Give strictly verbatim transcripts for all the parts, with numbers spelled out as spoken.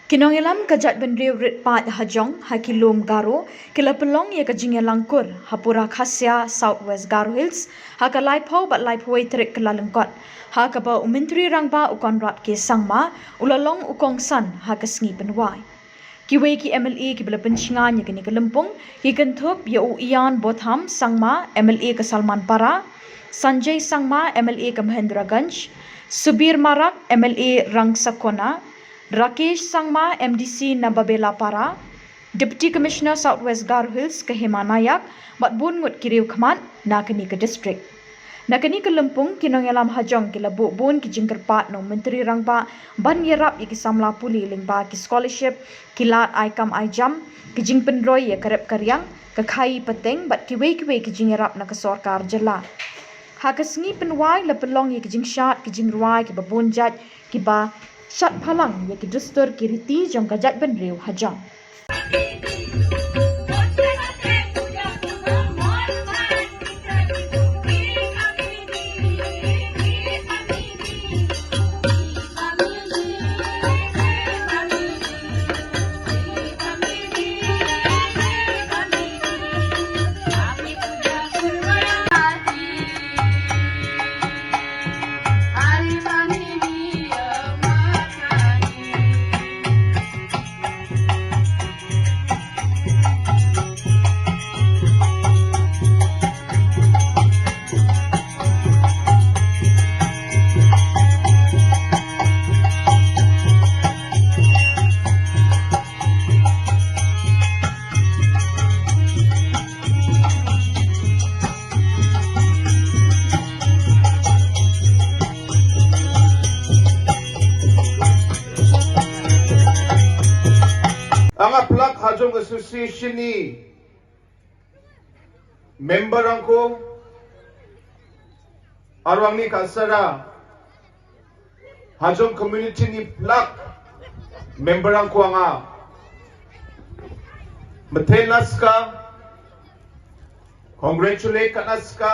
Ki nongïalam ka jaitbynriew rit paid hajong ha ki lum Garo ki la pynlong ïa ka jingïalang kur ha Pura Khasia, South West Garo Hills, ha ka laiphew bad laiphew wei tarik Kyllalyngkot, ha kaba u Myntri Rangbah u Conrad K Sangma u la long u kongsan ha ka sngi pynwai. Kiwei ki M L A kiba la pynshngaiñ ïa kane ka lympung ki kynthup ïa u Ian Botham Sangma, M L A ka Salmanpara, Sanjay Sangma, M L A ka Mahendraganj, Subir Marak, M L A Rangsakona, Rakesh Sangma, M D C na Babelapara, Deputy Commissioner South West Garo Hills ka Hema Nayak, bad bun ngut ki riew khmat na kane ka district. Na kane ka lympung, ki nongïalam hajong ki la buh bun ki jingkyrpad na u Myntri Rangbah ban ïarap ïa ki samla pule lyngba ki scholarship, ki lad ai kam ai jam, ki jingpynroi ïa ka rep ka riang, ka khaii pateng bad kiwei kiwei ki jingïarap na ka sorkar jylla. Ha ka sngi pynwai la pynlong ïa ki jingshad ki jingrwai kiba bun jait kiba shad phalang ïa ki dustur ki riti jong ka jaitbynriew hajong. Anga plak Hajong Association ni member angko, arwang ni kasara Hajong community ni plak member angko anga meten naska, congratulate ka naska.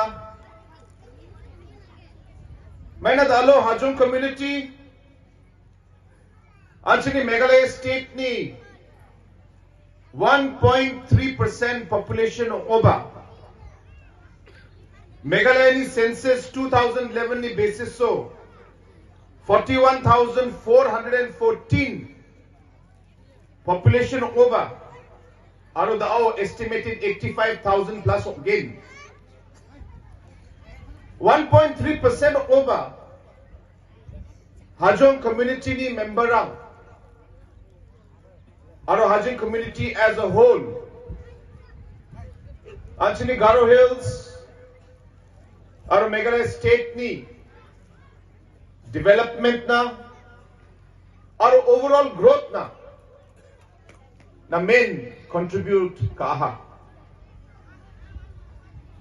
Maina dalo Hajong community, anchini Meghalaya state ni one point three percent population ong oba. Meghalaya ni census two thousand eleven ni basis so forty-one thousand four hundred and fourteen population ong oba. Aro da o estimated eighty-five thousand plus ong gen. One point three percent ong oba. Hajong community ni member ang, aro Hajong community as a whole, anchini Garo Hills aro Meghalaya state ni development na aro overall growth na, na main contribute ka aha.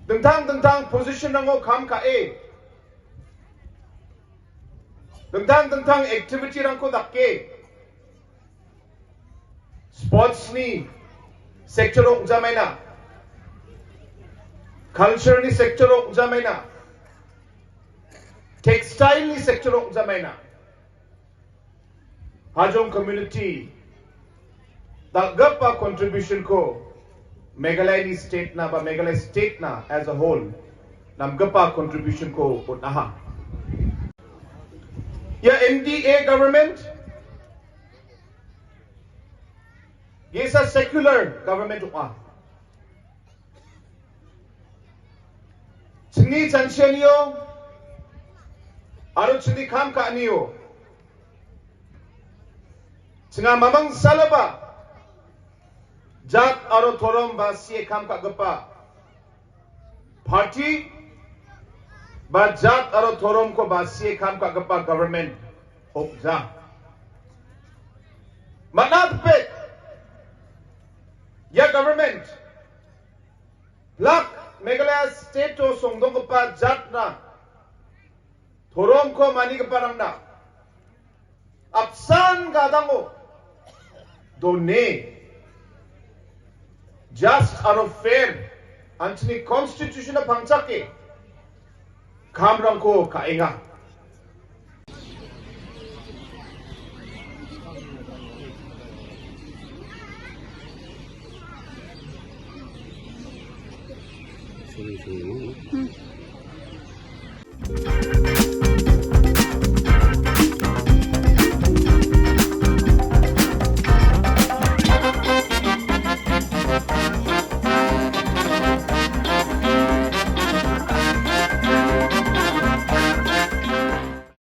Dengtang dengtang position rango kam ka e. Dengtang dengtang activity rangko dak ke. Sports ni sector ong jamaina. Culture ni sector ong jamaina. Textile ni sector ong jamaina. Hajong community da gapa contribution ko Meghalaya ni state na ba Meghalaya state na as a whole nam gapa contribution ko ut naha. Ya M D A government is a secular government wa. Chini chanchen yo aro chini kam ka ni yo. Chinga mamang salaba jat aro thorom ba sie kam ka gapa party ba jat aro thorom ko ba sie kam ka gapa government hok ja. Manat pet ya government lak Meghalaya state to songdong gapa jat na thorom ko mani ka parang na apsan ka dango done just aro fair anchini constitution a pangchak ke kam rang ko ka enga. Hmm.